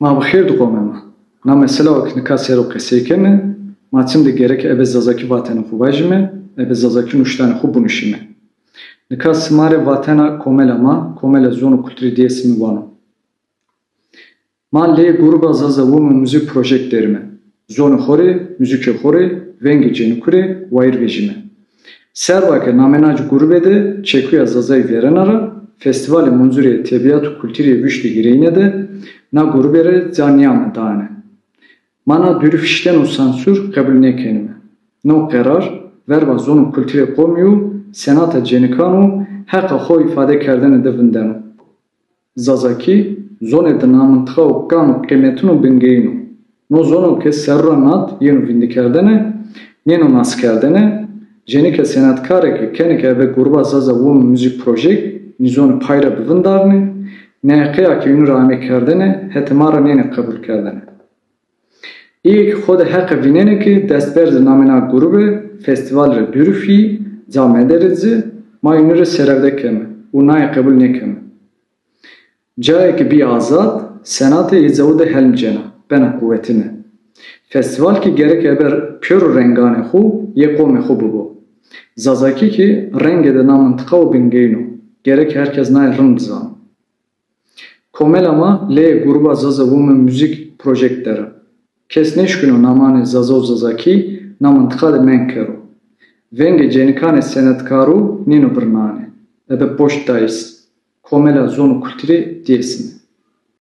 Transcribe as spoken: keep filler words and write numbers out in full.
Ma bi xêr di qomê ma. Na mesela o ki nika ser o qesey keme, ma çim de gerek ebe Zazakî vatene xu vajime, ebe Zazakî nuştane xu bunuşime. Nika sima rê vatena komela ma, Komela Zon û Kulturê Dêsimî vano. Ma lê Gruba Zaza Women Music Project derime. Zonê xo rê, muzîkê xo rê, vengê cêniku rê wayîr vejîme. Serba ke namê na ci grube de çekuya Zazayî vêrena ra, festîvalê munzurê tebîat û kulturê vuştî gireyîne de na grube rê ca nîyame dane. Ma na dûrî fişten û sansûr qebul nêkenîme. No qerar verba zon û kulturê qomî û senata cênikan û heqa xo îfade kerdene de vindeno. Zazakî zonê di na mintiqa û kam û qîmetin û bingeyîn o. No zono ke serru ra nat yeno vîndîkerdene, nêno naskerdene, cênîke senatkare ke kenê ke ebe Gruba Zaza Women Music Project nîzonê pay ra bivindarnê, neqeya ke înu ra amê kerdene, hetê ma ra nênê qebul kerdene. Îyê ki xo de heqe vînenê ki destberzê namê na grube festîval rê dûrî fî, ca mederê ci, ma înu rê serewde keme û naye qebul nêkeme. Cayê ki bî azad, senatê yê cawu de helm cena, bena quwetine. Festîval ki gerek eber pêro renganê xu yê qomê xu bibo. Zazakî ki rengê de na mintiqa û bingeyîn o, gerek her kes naye rind bizano. Komela ma leyê Gruba Zaza Women Music Project der a. Kes nêşkîno namanê Zaza û Zazakî na mintiqa de meng kero. Vengê cênikanê senetkarû nêno birnane. Ebe poşt dayîs. Komela Zon û Kulturê Dêsimî.